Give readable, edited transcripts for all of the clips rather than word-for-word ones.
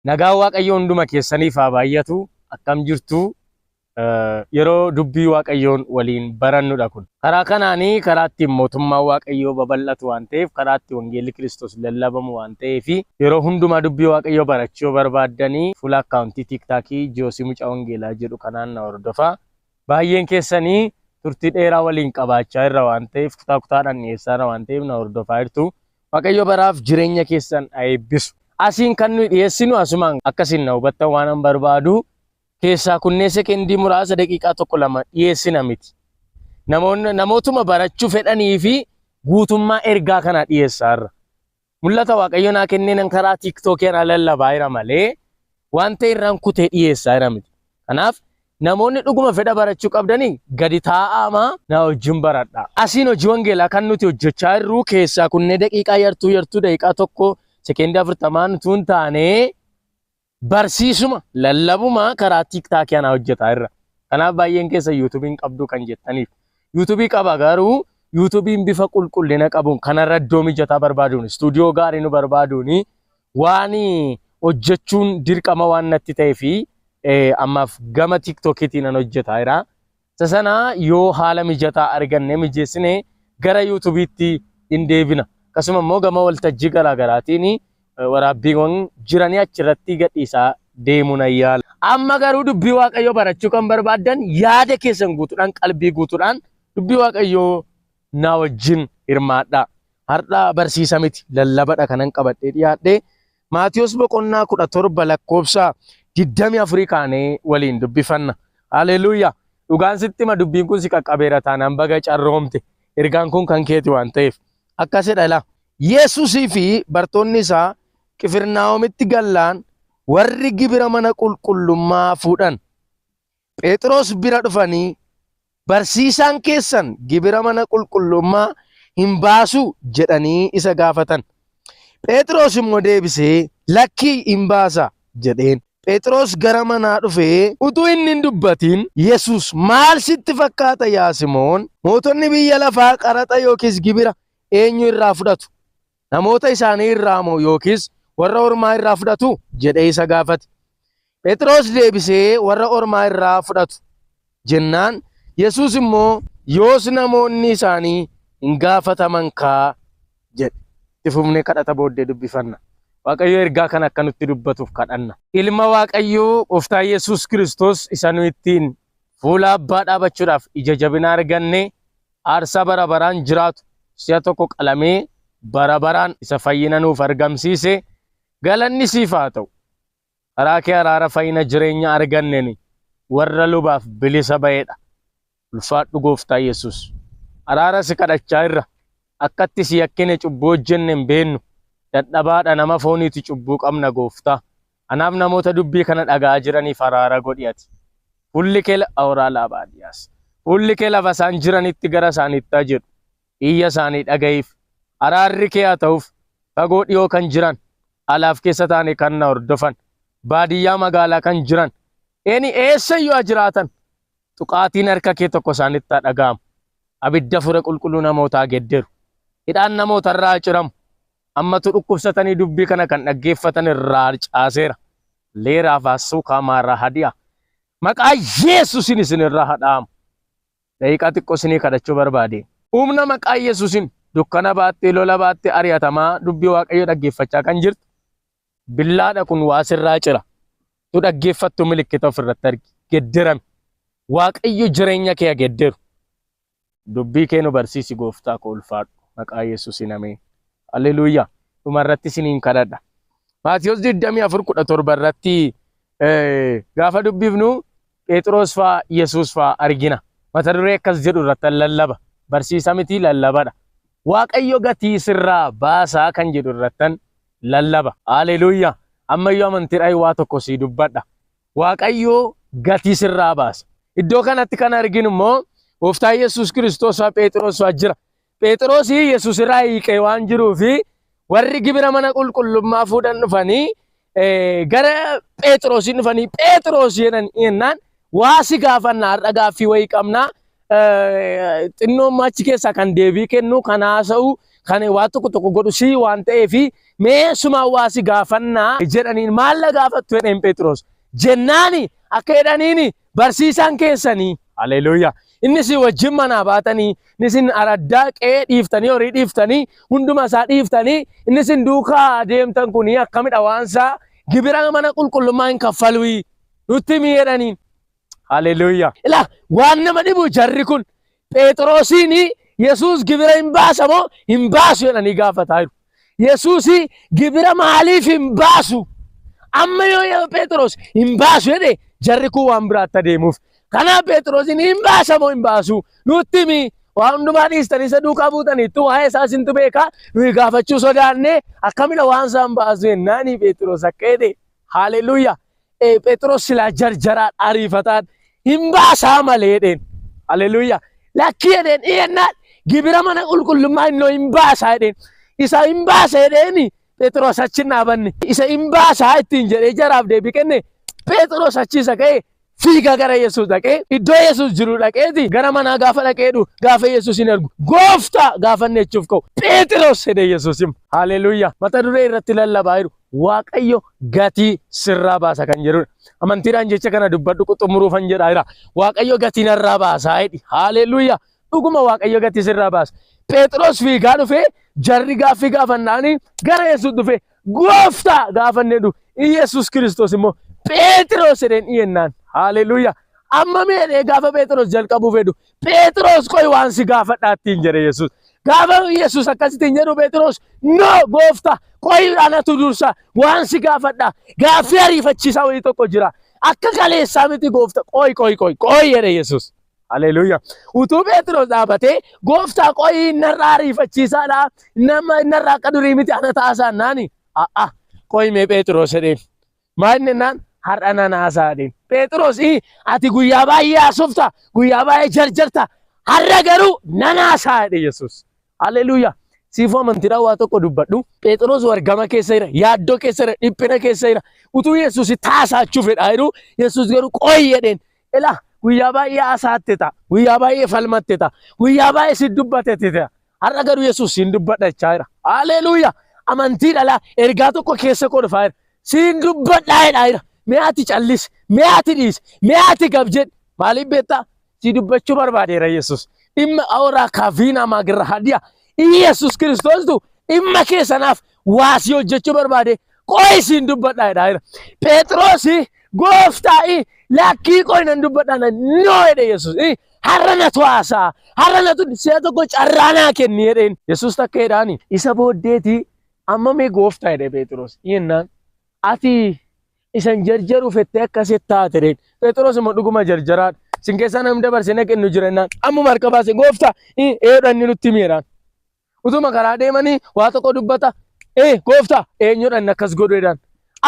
Nagaan Waaqayyoo hunduma keessaniif haa baay'atu. Akkam jirtu? Yeroo dubbii Waaqayyoon waliin barannudha kun. Karaa kanaanii karaa ittiin mootummaan Waaqayyoo babal'atu waan ta'eef, karaa itti wangeelli Kiristoos lallabamu waan ta'eef, yeroo hundumaa dubbii Waaqayyoo barachuu yoo barbaaddanii fuula akkaawuntii TikTokii Joosii Mucaa Wangeelaa jedhu kanaan na hordofaa. Baay'een keessanii turtii dheeraa waliin qabaachaa irra waan ta'eef, kutaa kutaadhaan dhiyeessaa irra waan ta'eef na hordofaa jirtu. Waaqayyo baraaf jireenya keessan haa eebbisu. Asiin kan nuyi dhiyeessinu asumaan akkasiin na hubattan waan an barbaadu keessaa kunnee sekendii muraasa daqiiqaa tokko lama dhiyeessina miti. Namoonni namootuma barachuu fedhanii fi guutummaa ergaa kanaa dhiyeessaa irra. Mul'ata Waaqayyo naa kenneen karaa TikTokii irraa lallabaa jira malee wanta irraan kutee dhiyeessaa jira miti. Kanaaf namoonni dhuguma fedha barachuu qabdanii gadi taa'aamaa na wajjin baradha. Asiin hojii wangeelaa kan nuti hojjechaa jirru keessaa kunnee daqiiqaa yartuu yartuu daqiiqaa tokko sekendii 40 utuu hin taane barsiisuma lallabuma karaa TikTokii anaa hojjetaa jirra. Kanaaf baay'een keessa YouTube'n qabdu kan jettaniif. YouTube qaba garuu YouTube'n bifa qulqullina qabuun kanarra iddoo mijataa barbaaduun istuudiyoo gaarii nu barbaaduun waan hojjechuun dirqama waan natti ta'ee fi ammaaf gama TikTokiitiin an hojjetaa jira. Isa sana yoo haala mijataa arganne mijeessine gara YouTubeetti hin deebina. Akkasuma immoo gama waltajjii garaagaraatiin waraabbiiwwan jiranii achirratti gadhiisaa deemuu nan yaala. Amma garuu dubbii Waaqayyoo barachuu kan barbaaddan yaada keessan guutuudhaan qalbii guutuudhaan dubbii Waaqayyoo na wajjin hirmaadhaa. Har'a barsiisa miti lallabadha kanan qabadhee dhiyaadhe. Maatiyos boqonnaa 17 lakkoofsa 24 kaanee waliin dubbifanna. Haleluuyaa! Dhugaan sitti hima dubbiin kun si qaqqabeera taanaan baga carroomte. Ergaan kun kan keeti waan ta'eef. Akkasidha ilaa. Yesusii fi bartoonni isaa Qifirnaahomitti gallaan warri gibira mana qulqullummaa fuudhan Phexros bira dhufanii, Barsiisaan keessan gibira mana qulqullummaa hin baasuu? jedhanii isa gaafatan. Phexros immoo deebisee, Lakkii hin baasa jedheen. Phexros gara manaa dhufee utuu inni hin dubbatin, Yesus, Maal sitti fakkaata yaa Simoon? Mootonni biyya lafaa qaraxa yookiis gibira eenyu irraa fudhatu? Namoota isaanii irraa moo yookiis warra ormaa irraa fudhatu? jedhee isa gaafate. Phexros deebisee, Warra ormaa irraa fudhatu jennaan, Yesus immoo, Yoos namoonni isaanii hin gaafataman kaa jedhe. Itti fufnee kadhata booddee dubbifanna. Waaqayyo ergaa kana akka nutti dubbatuuf kadhanna. Ilma Waaqayyoo Gooftaa Yesus Kiristoos isa nu ittiin fuula Abbaa dhaabachuudhaaf ija jabina arganne, aarsaa bara baraan jiraatu si'a tokko qalamee bara baraan isa fayyina nuuf argamsiise galanni siif haa ta'u. Karaa kee araara fayyina jireenya arganneni warra lubaaf bilisa ba'edha. Ulfaadhu Gooftaa Yesus. Araara si kadhachaa irra. Akkatti si yakkine cubbuu hojjenne hin beennu. Dadhabaadha nama fooniiti cubbuu qabna Gooftaa. Anaaf namoota dubbii kana dhaga'aa jiraniif araara godhi ati. Fuulli kee awraa laabaadiyaas. Fuulli kee lafa isaan jiranitti gara isaaniitti haa jedhu. Iyya isaanii dhaga'iif. Araarri kee haa ta'uuf. Fagoo dhiyoo kan jiran, alaaf keessa taane kan na hordofan, baadiyyaa magaalaa kan jiran, eni eessayyuu haa jiraatan, tuqaatiin harka kee tokko isaanitti haa dhaga'amu. Abidda fure qulqulluu namootaa gedderu. Hidhaan namootarraa haa ciramu. Ammatu dhukkubsatanii dubbii kana kan dhaggeeffatan irraa harcaaseera. Leeraa faassuu kaamaarraa hadi'a. Maqaa Yesuusin isin irraa haa dha'amu. Daqiiqaa xiqqoo isinii kadhachuu barbaade. Humna maqaa Yesuusin dukkana baattee lola baattee ari'atamaa dubbii Waaqayyoo dhaggeeffachaa kan jirtu billaadha kun waa sirraa cira. Tu dhaggeeffattu milikkita ofirratti argi. Gedderami. Waaqayyo jireenya kee haa gedderu. Dubbii kee nu barsiisi gooftaa koo ulfaadhu. Maqaa Yesuusin ameen. Haleluuyaa. Dhuma irratti isiniin kadhadha. Maatiyos 24:17 irratti gaafa dubbifnu Phexros faa Yesuus faa argina. Mata duree akkas jedhu irratti lallaba. Barsiisa miti lallabadha. Waaqayyo gatii sirraa baasaa kan jedhu irrattan lallaba. Haleluuyaa. Ammayyuu amantiidhaan waa tokko sii dubbadha. Waaqayyo gatii sirraa baasa. Iddoo kanatti kan arginu immoo gooftaa Yesuus Kiristoos faa Phexros faa jira. Phexros Yesuus irraa hiiqee waan jiruufi warri gibira mana qulqullummaa fuudhan dhufanii gara Phexrosiin dhufanii Phexros jedhan jennaan waa si gaafanna har'a gaaffii wayii qabna Xinnoon achi keessaa kan deebii kennu, kan haasa'u, kan waa tokko tokko godhu si waan ta'eef mee sumaan waa si gaafannaa jedhaniin. Maal na gaafattu jedheen Phexros. Jennaani akka jedhaniin barsiisaan keessanii. Haleluuyaa. Inni si wajjin manaa baatanii, inni isin araddaa qe'ee dhiiftanii, horii dhiiftanii, hunduma isaa dhiiftanii, inni isin duukaa deemtan kun akkamidha waan isaa gibira mana qulqullummaa hin kaffaluu nutti himi jedhaniin. Haleluuyaa. Ilaa waan nama dhibu jarri kun Phexrosiin Yesuus gibira hin baasa moo hin baasu jedhanii gaafataa jiru. Yesuus gibira maaliif hin baasu? Amma yoo Phexros hin baasu jedhe jarri kun waan biraatti adeemuuf. Kanaaf Phexrosiin hin baasa moo hin baasu? Nutti himi. Waan hundumaa dhiistanii isa duukaa buutaniittu waa'ee isaa isintu beeka. Nuyi gaafachuu sodaanne akkamidha waan isaan baasu jennaani Phexros akka jedhe. Haleluuyaa. Phexros silaa jarjaraan ariifataan hin baasaa malee jedheen. Haleluuyaa. Lakkii jedheen dhiyeennaan gibira mana qulqullummaa innoo hin baasaa jedheen. Isa hin baasa jedheeni Phexros achi hin dhaabanne. Isa hin baasaa ittiin jedhee jaraaf deebii kenne Phexros achi isa ka'e fiigaa gara Yesuus dhaqee iddoo Yesuus jiru dhaqeeti gara manaa gaafa dhaqeedhu gaafa Yesuus hin argu gooftaa gaafa inni jechuuf ka'u Phexros jedhe Yesuus hima. Haleluuyaa. Mata duree irratti lallabaa jiru Waaqayyo gatii sirraa baasa kan jedhudha. Amantiidhaan jecha kana dubbadhu xumuruufan jedhaa jira. Waaqayyo gatii narraa baasaa jedhi. Haleluuyaa. Dhuguma Waaqayyo gatii sirraa baasa. Phexros fiigaa dhufee jarri gaaffii gaafannaanii gara Yesuus dhufee gooftaa gaafanne dhufu. Yesuus Kiristoos immoo Phexros jedheen dhiyeennaan. Haleluuyaa. Amma meedhee gaafa Phexros jalqabuu fedhu Phexros qoy waan si gaafadhaa ittiin jedhe Yesuus. Gaafa Yesuus akkasittiin jedhu Phexros no gooftaa qoy anatu dursa waan si gaafadhaa gaaffii ariifachiisaa wayii tokko jira. Akka kaleessaa miti gooftaa qoy qoy qoy qoy jedhe Yesuus. Haleluuyaa. Utuu Phexros dhaabatee gooftaa qoy narraa ariifachiisaadha. Nama narraa akka durii miti ana taasaan naani. A'a qoy mee Phexros jedheen. Maal jennaan har'a nan haasaa jedheen. Phexros ati guyyaa baay'ee haasofta guyyaa baay'ee jarjarta har'a garuu nan haasaa jedhe Yesuus. Haleluuyaa. Siifuu amantiidhaan waa tokko dubbadhu. Phexros wargama keessa jira, yaaddoo keessa jira, dhiphina keessa jira. Utuu Yesuus taasaachuu fedhaa jiru Yesuus garuu qoy jedheen. Ilaa guyyaa baay'ee haasaatte ta'a, guyyaa baay'ee falmatte ta'a, guyyaa baay'ee si dubbate ta'a. Har'a garuu Yesuus siin dubbadha jechaa jira. Haleluuyaa. Amantii dhalaa ergaa tokko keessa koo dhufaa jira. Siin dubbadhaa jedhaa jira. Mee ati callisi, mee ati dhiisi, mee ati gab jedhi. Maaliif beektaa? Si dubbachuu barbaadeera Yesuus. Dhimma awraa kaafiinaa maagirra hadiya. Yesuus Kiristoostu dhimma keessanaaf waasii hojjechuu barbaade qoy siin dubbadhaa jedhaa jira. Phexrosi gooftaa lakkii qoy nan dubbadhaa nan no jedhe Yesuus. Har'a natu haasaa har'a natu si'a tokko carraa naa kenni jedheen. Yesuus takka jedhaani isa booddeeti amma mee gooftaa jedhe Phexros. Jennaan ati isan jarjaruu fettee akkasitti taate jedheen. Phexros immoo dhuguma jarjaraadha. Sin keessaa namni dabarsee na kennu jira jennaan ammuma harka baase gooftaa eenyudha inni nutti himi jedhaan. Utuma karaa deemanii waa tokko dubbata. Gooftaa eenyudha inni akkas godhu jedhaan.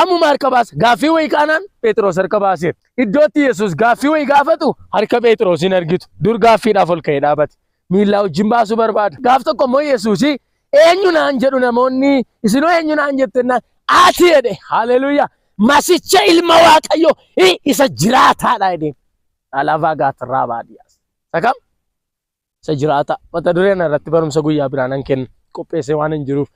Ammuma harka baase gaaffii wayii kaanaan Phexros harka baaseera. Iddootti Yesuus gaaffii wayii gaafatu harka Phexros hin argitu. Dur gaaffiidhaaf ol ka'ee dhaabate. Miillaa wajjin baasuu barbaada. Gaaf tokko immoo Yesuus eenyu naan jedhu namoonni isinoo eenyu naan jettennaan ati jedhe. Haleluuyaa. Masicha ilma Waaqayyoo isa jiraataadha jedheen. Alaafaa gaatirraa baadiyyaas. Isa kam? Isa jiraataa. Mata duree kana irratti barumsa guyyaa biraa nan kenna. Qopheessee waan hin jiruuf.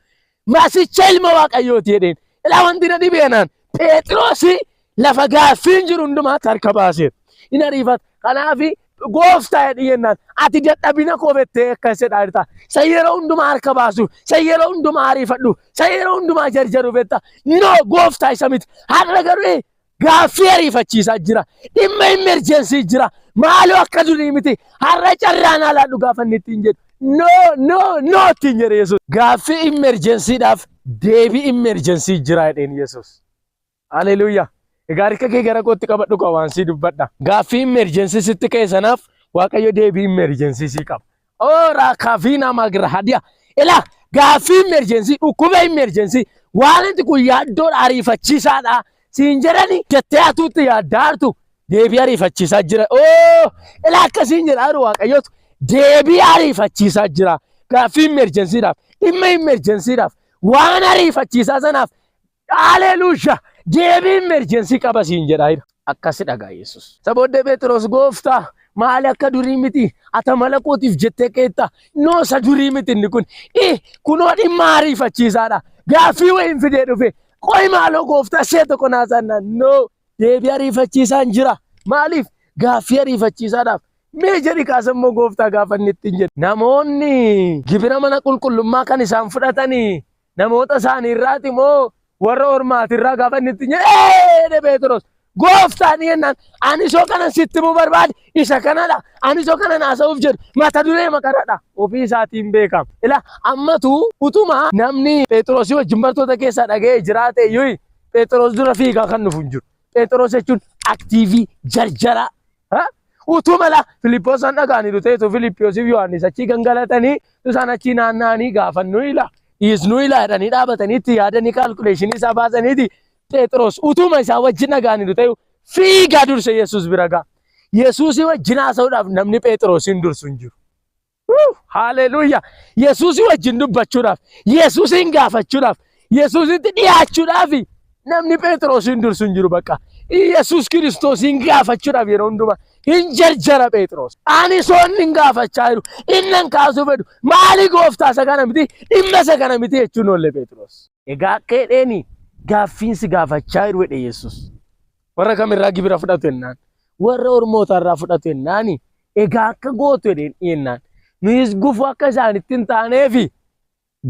Masicha ilma Waaqayyooti jedheen. Ilaa wanti na dhibee naan Phexros lafa gaaffiin jiru hundumaatti harka baaseera. Hin ariifata. Kanaaf gooftaa jedhi jennaan ati dadhabina koo fettee akkas jedhaa jirta. Isa yeroo hundumaa harka baasu, isa yeroo hundumaa ariifadhu, isa yeroo hundumaa jarjaru fetta. No gooftaa isa miti. Har'a garuu gaaffii ariifachiisaa jira. Dhimma emergency jira. Maaloo akka durii miti. Har'a carraan alaa gaafa inni ittiin jedhu. No no no ittiin jedhe Yesuus. Gaaffii emergencyidhaaf deebii emergency jira jedheen Yesuus. Haleluuyaa. Egaa harka kee gara kootti qabadhu kan waan sii dubbadha. Gaaffii emergency sitti ka'e sanaaf Waaqayyo deebii emergency sii qaba. Oo raakaafiina magira hadiya. Ilaa gaaffii emergency dhukkuba emergency waan inni kun yaaddoodha ariifachiisaadha. Siin jedhani jettee atuutti yaaddaartu deebii ariifachiisaa jira. Oo ilaa akkasiin jedhaa jiru Waaqayyotu deebii ariifachiisaa jira. Gaaffii emergencyidhaaf dhimma emergencyidhaaf waan ariifachiisaa sanaaf haleluuyaa deebii emergency qaba siin jedhaa jira. Akkasi dhagaa Yesuus. Isa booddee Phexros gooftaa Maali akka durii miti? Ata mala kootiif jettee keetta. Noo isa durii miti inni kun. Kunoo dhimma ariifachiisaadha. Gaaffii wayiin fidee dhufe. Qoy maaloo gooftaa ishee tokko naasannaan. Noo deebii ariifachiisaan jira. Maaliif? Gaaffii ariifachiisaadhaaf. Mee jedhi kaasammoo gooftaa gaafa inni ittiin jedhu. Namoonni gibira mana qulqullummaa kan isaan fudhatanii namoota isaanii irraati moo warra ormaatirraa gaafa inni ittiin jedhu ee jedhe Phexros. Gooftaan jennaan ani isoo kanan sitti himuu barbaade isa kanadha. Ani isoo kanan haasa'uuf jedhu mata duree maqaradha. Ofii isaatiin beekama. Ila ammatu utuma namni Phexrosii wajjin bartoota keessaa dhaga'ee jiraate iyyuu Phexros dura fiigaa kan dhufu hin jiru. Phexros jechuun aktiivii jarjaraa. Ha? Utuma la Filiphoosan dhaga'anii ta'etu Filiphiyosiif Yohaannis achii gangalatanii isaan achii naanna'anii gaafannu ila dhiisnu ila jedhanii dhaabatanii itti yaadanii kaalkuleeshinii isaa baasaniiti Phexros utuma isaa wajjin dhaga'anii ta'e fiigaa durse Yesuus bira ga'a. Yesuusii wajjin haasa'uudhaaf namni Phexrosiin dursu hin jiru. Haleluuyaa! Yesuusii wajjin dubbachuudhaaf, Yesuusiin gaafachuudhaaf, Yesuusitti dhiyaachuudhaaf namni Phexrosiin dursu hin jiru bakka. Yesuus Kiristoosiin gaafachuudhaaf yeroo hundumaa hin jarjara Phexros. Ani soonni hin gaafachaa jiru, inni kaasuu fedhu maali gooftaa isa kana miti, dhimma isa kana miti jechuun oolle Phexros. Egaa akka jedheeni gaaffiin si gaafachaa jiru jedhe Yesuus. Warra kamirraa gibira fudhatu jennaan, warra ormootarraa fudhatu jennaani egaa akka gootu jedheen jennaan. Nuyis gufuu akka isaanitti hin taaneefi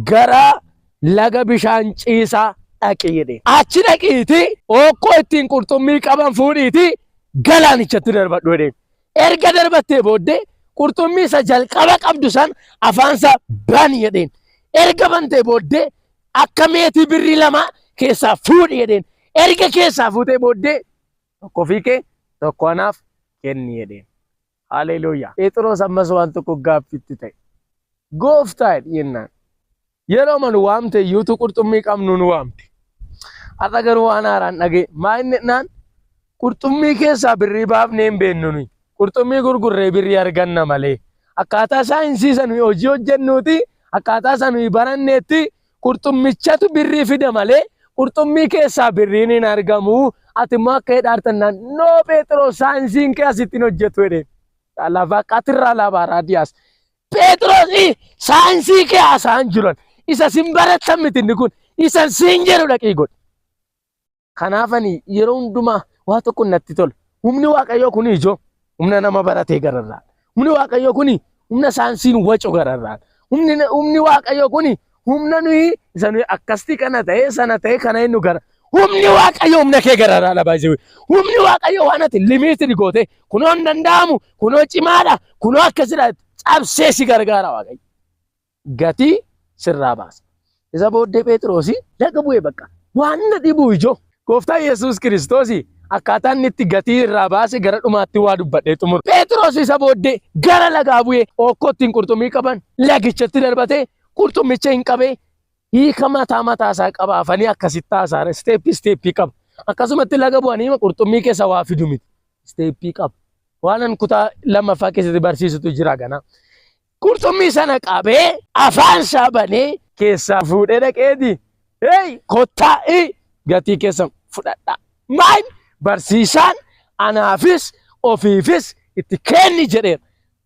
gara laga bishaan ciisaa dhaqi jedheen. Achi dhaqiiti ookkoo ittiin qurxummii qaban fuudhiiti galaanichatti darbadhu jedheen. Erga darbattee booddee qurxummii isa jalqaba qabdu san afaansaa bani jedheen. Erga bantee booddee akka meetii birrii 2 keessaa fuudhi jedheen. Erga keessaa fuutee booddee tokko ofii kee tokko anaaf kenni jedheen. Haleluuyaa. Phexros ammas waan tokko gaaffitti ta'e. Gooftaa jennaan. Yeroo manu waamte iyyuutu qurxummii qabnu nu waamte. Har'a garuu waan haaraan dhagee. Maa inni jennaan qurxummii keessaa birrii baafnee hin beeknu nuyi. Qurxummii gurgurree birrii arganna malee. Akkaataa saayinsii isa nuyi hojii hojjennuuti akkaataa isa nuyi baranneetti qurxummichatu birrii fida malee qurxummii keessaa birriin hin argamu. Ati immoo akka jedhaartannaan noo Phexros saayinsiin kee asitti hin hojjetu jedheen. Lafa qatirraa lafaa raadiyaas. Phexros saayinsii kee haasa'an jiran isa sin barattan miti inni kun isa siin jedhu dhaqii godhi. Kanaaf ani yeroo hundumaa waa tokko natti tola. Humni Waaqayyoo kun ijoo humna nama baratee gararraa. Humni Waaqayyoo kun humna saayinsiin wacu gararraa. Humni Waaqayyoo kun humna nuyi isa nuyi akkasti kana ta'ee sana ta'ee kana inni gara. Humni Waaqayyoo humna kee gararraa dha baay'ee. Humni Waaqayyoo waan ati limiitii goote kunoo hin danda'amu kunoo cimaadha kunoo akkasidha cabsee si gargaara Waaqayyo. Gatii sirraa baasa. Isa booddee Phexrosi laga bu'ee bakka waan na dhibu ijoo. Gooftaan Yesuus Kiristoos akkaataa inni itti gatii irraa baase gara dhumaatti waa dubbadhee xumuru. Phexros isa booddee gara lagaa bu'ee ookkoo ittiin qurxummii qaban lagichatti darbatee qurxummicha hin qabee hiika mataa mataa isaa qabaafanii akkasitti haasaara isteeppii isteeppii qaba. Akkasumatti laga bu'anii qurxummii keessa waa fidu miti. Isteeppii qaba. Waan kutaa lammaffaa keessatti barsiisutu jira ganaa. Qurxummii sana qabee afaan isaa banee keessaa fuudhee dhaqeeti. Hey kottaa gatii keessan fudhadhaa. Maal barsiisaan anaafis ofiifis itti kenni jedheera.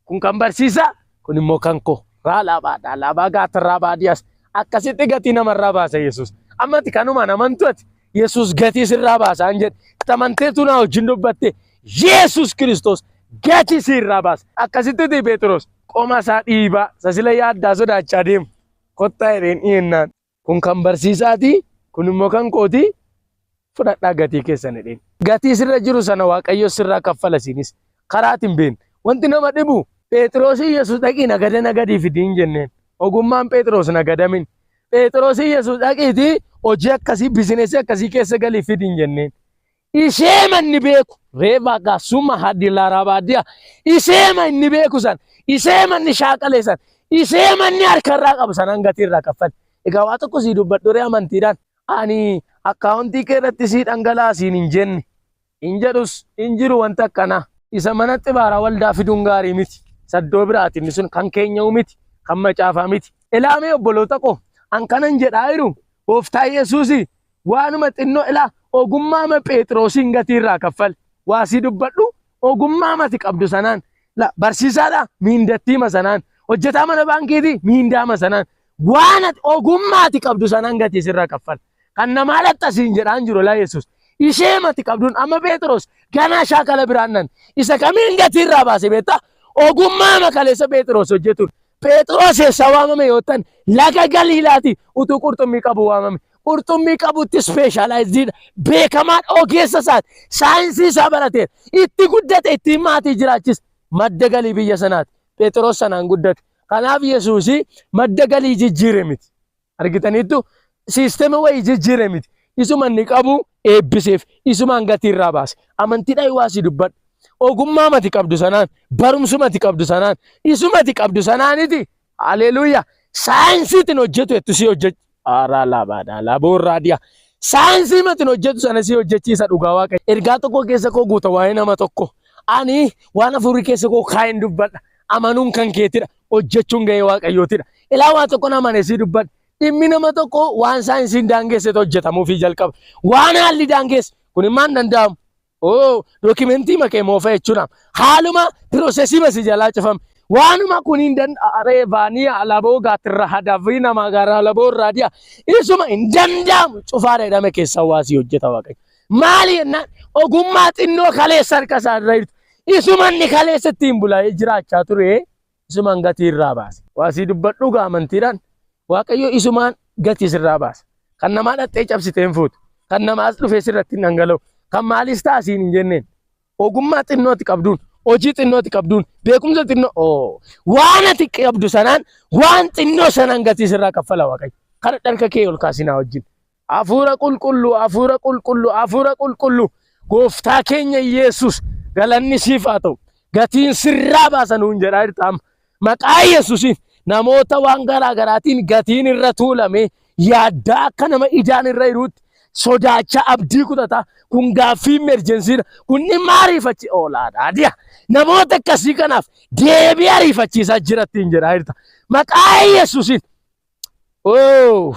Kun kan barsiisaa kun immoo kan koo. Raalaa baadhaa laabaa gaatarraa baadiyyaas akkasitti gatii namarraa baasa Yesuus. Ammati kanumaan amantu ati Yesuus gatii sirraa baasa an jedhe. Amanteetu naa wajjin dubbatte Yesuus Kiristoos gatii sirraa baasa. Akkasitti Phexros qoma isaa dhiibaa sasila yaaddaa sodaachaa deemu. Kottaa jedheen dhiyeennaan. Kun kan barsiisaati kun immoo kan kooti fudhadhaa gatii keessan jedheen. Gatii sirra jiru sana Waaqayyo sirraa kaffala isinis karaatiin beekne. Wanti nama dhibu Phexrosii Yesuus dhaqii nagada nagadii fidiin jenneen. Ogummaan Phexros nagadamin. Phexrosii Yesuus dhaqiitii hojii akkasii bizinesii akkasii keessa galii fidiin jenneen. Ishee manni beeku reeba gasuma hadila rabaadiya ishee manni beeku san ishee manni shaaqalee san ishee manni harkarraa qabu sanaan gatii irraa kaffale. Egaa waa tokko sii dubbadhu ree amantiidhaan ani akkaawuntii kee irratti sii dhangala'aa siin hin jenne hin jedhus hin jiru wanta akkanaa. Isa mana xibaaraa waldaa fiduun gaarii miti. Saddoo biraati inni sun kan keenya'u miti kan macaafaa miti. Ilaamee obboloota koo an kanan jedhaa jiru gooftaa Yesuusii waanuma xinnoo ilaa ogummaa ma Phexrosiin gatii irraa kaffale. Waa sii dubbadhu ogummaa mati qabdu sanaan La barsiisaadha miindattiima sanaan. Hojjetaa mana baankiiti miindaama sanaan. Waan ati ogummaa ati qabdu sanaan gatii sirraa kaffala. Kan namaa laxxa siin jedhaan jiru laa Yesuus. Ishee mati qabduun amma Phexros ganaa shaakala biraan nan. Isa kamiin gatii irraa baase beektaa? Ogummaa makaleessa Phexros hojjetuun. Phexros eessaa waamame yoo ta'an laga Galiilaati utuu qurxummii qabu waamame. Qurxummii qabutti ispeeshaalaayizdiidha. Beekamaan ogeessa isaati. Saayinsii isaa barateera. Itti guddate ittiin maatii jiraachisa. Madda galii biyya sanaati. Phexros sanaan guddate. Kanaaf Yesuus madda galii jijjiire miti. Argitaniittu siistema wayii jijjiire miti. Isuma inni qabu eebbiseef isumaan gatii irraa baase. Amantiidhaan waa si dubbadhu. Ogummaa mati qabdu sanaan, barumsuma ati qabdu sanaan, isuma ati qabdu sanaaniti. Haleluuyaa. Saayinsiitiin hojjetu jettu si hojjechu. Aaraa laabaadhaa laaboorraa diyaa. Saayinsii matiin hojjetu sana si hojjechiisa dhugaa waaqa. Ergaa tokko keessa koo guuta waa'ee nama tokko. Ani waan hafuurri keessa koo kaa'een dubbadha. Amanuun kan keetidha. Hojjechuun gahee waaqayyootidha. Ilaa waa tokko na amane sii dubbadha. Dhimmi nama tokko waan saayinsiin daangessetu hojjetamuufii jalqaba. Waan haalli daangeesse kun immoo hin danda'amu. Oo dookimentii makee moofa jechuudha. Haaluma piroosesii masi jalaa cufame. Waanuma kun hin danda'aree vaanii alaboo gaatirra hadafii nama gara alaboo irraa di'a. Isuma hin danda'amu cufaadha jedhame keessaa waasii hojjeta waaqayyo. Maali jennaan ogummaa xinnoo kaleessa harka isaa irra jirtu. Isuma inni kaleessa ittiin bulaa jiraachaa ture isumaan gatii irraa baase. Waasii dubbadhu gaa amantiidhaan Waaqayyo isumaan gatii sirraa baasa. Kan namaa dhaxxee cabsitee hin fuutu. Kan namaas dhufee sirratti hin dhangala'u. Kan maalis ta'a siin hin jenneen. Ogummaa xinnoo ati qabduun, hojii xinnoo ati qabduun, beekumsa xinnoo oo waan ati qabdu sanaan waan xinnoo sanaan gatii sirraa kaffala Waaqayyo. Kana dharka kee ol kaasinaa wajjin. Hafuura qulqulluu, hafuura qulqulluu, hafuura qulqulluu gooftaa keenya Yesuus galanni siif haa ta'u. Gatiin sirraa baasa nuun jedhaa jirta amma. Maqaa Yesuusiin namoota waan garaa garaatiin gatiin irra tuulame yaaddaa akka nama idaan irra jiruutti sodaachaa abdii kutataa kun gaaffii emerjensiidha kun dhimma ariifachi oolaadha diya namoota akkasii kanaaf deebii ariifachiisaa jirattiin jedhaa jirta. Maqaa Yesuusiin Oh,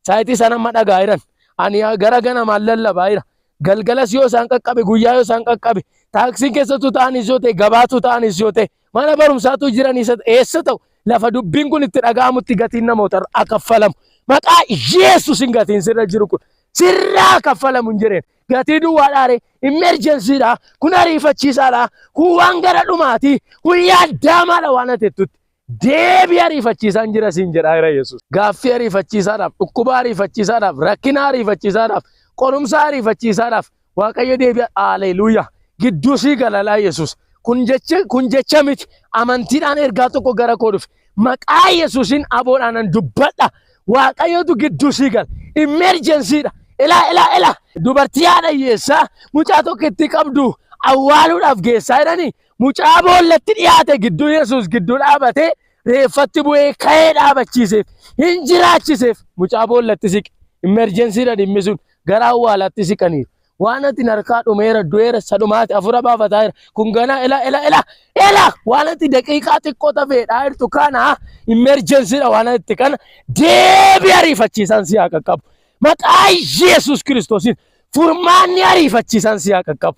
saayitii isaan amma dhagaa jiran. Ani gara ganamaan lallabaa jira. Galgalas yoo isaan qaqqabe, guyyaa yoo isaan qaqqabe, taaksiin keessattuu ta'anis yoo ta'e, gabaatu ta'anis yoo ta'e, mana barumsaatu jiranis eessa ta'u, lafa dubbiin kun itti dhaga'amutti gatiin namoota irraa kaffalamu. Maqaa Yesuusin gatiin sirra jiru kun sirraa kaffalamu hin jireen. Gatii duwwaadhaare, emergencyidha, kun ariifachiisaadha, kun waan gara dhumaati, kun yaaddaamaadha waan ati jettutti. Deebii ariifachiisaan jira siin jedhaa jira Yesuus. Gaaffii ariifachiisaadhaaf, dhukkuba ariifachiisaadhaaf, rakkina ariifachiisaadhaaf, qorumsa ariifachiisaadhaaf Waaqayyo deebii haleluuyaa gidduu sii galalaa Yesuus. Kun jecha kun jecha miti amantiidhaan ergaa tokko gara koo dhufe. Maqaa Yesuusiin aboodhaan nan dubbadha. Waaqayyotu gidduu sii gala. Emergencyidha. Ilaa ilaa ilaa dubartii haadha hiyyeessaa mucaa tokko itti qabdu awwaaluudhaaf geessaa jiranii Mucaa boollatti dhiyaate gidduu Yesuus gidduu dhaabatee reeffatti bu'ee ka'ee dhaabachiiseef hin jiraachiseef mucaa boollatti siqe. Emergencyidha dhimmi sun gara awwaalaatti siqaniiru. Waan ati harkaa dhumeera du'eera sadhumaati afura baafataa jira. Kun ganaa ila ila ila ila waan ati daqiiqaa xiqqoo tafeedhaa jirtu kana emergencyidha waan ati kana deebii ariifachiisaan si haa qaqqabu. Maqaa Yesuus Kiristoosiin furmaanni ariifachiisaan si haa qaqqabu.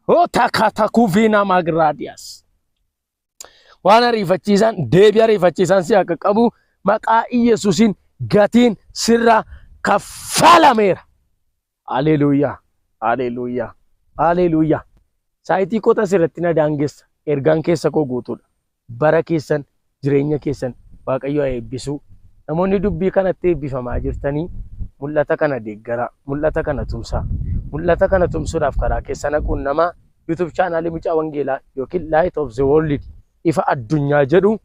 Hotakatakuviina magraadiyaas. Waan ariifachiisaan deebii ariifachiisaan si akka qabu maqaa Iyyasuusiin gatiin sirraa kaffalameera. Haleluuyaa. Haleluuyaa. Haleluuyaa. Saayitii koo asirratti na daangessa. Ergaan keessa koo guutuudha. Bara keessan jireenya keessan Waaqayyo haa eebbisu. Namoonni dubbii kanatti eebbifamaa jirtanii mul'ata kana deeggaraa, mul'ata kana tumsaa. Mul'ata kana tumsuudhaaf karaa keessa naquun nama YouTube chaanaalii Mucaa Wangeelaa yookiin Light of the World ifa addunyaa jedhu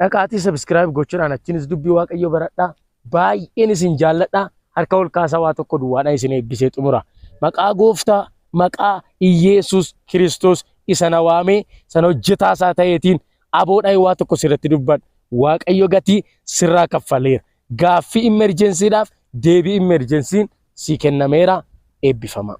dhaqaatii subscribe gochuudhaan achinis dubbii Waaqayyoo baradhaa. Baay'een isin jaalladha. Harka ol kaasaa waa tokko duwwaadhaan isin eebbisee xumura. Maqaa gooftaa, maqaa Iyeesuus Kiristoos isa na waamee sana hojjetaa isaa ta'eetiin aboodhaan waa tokko sirratti dubbadha. Waaqayyo gatii sirraa kaffaleera. Gaaffii immerjensiidhaaf deebii immerjensiin sii kennameera. Eebbifamaa.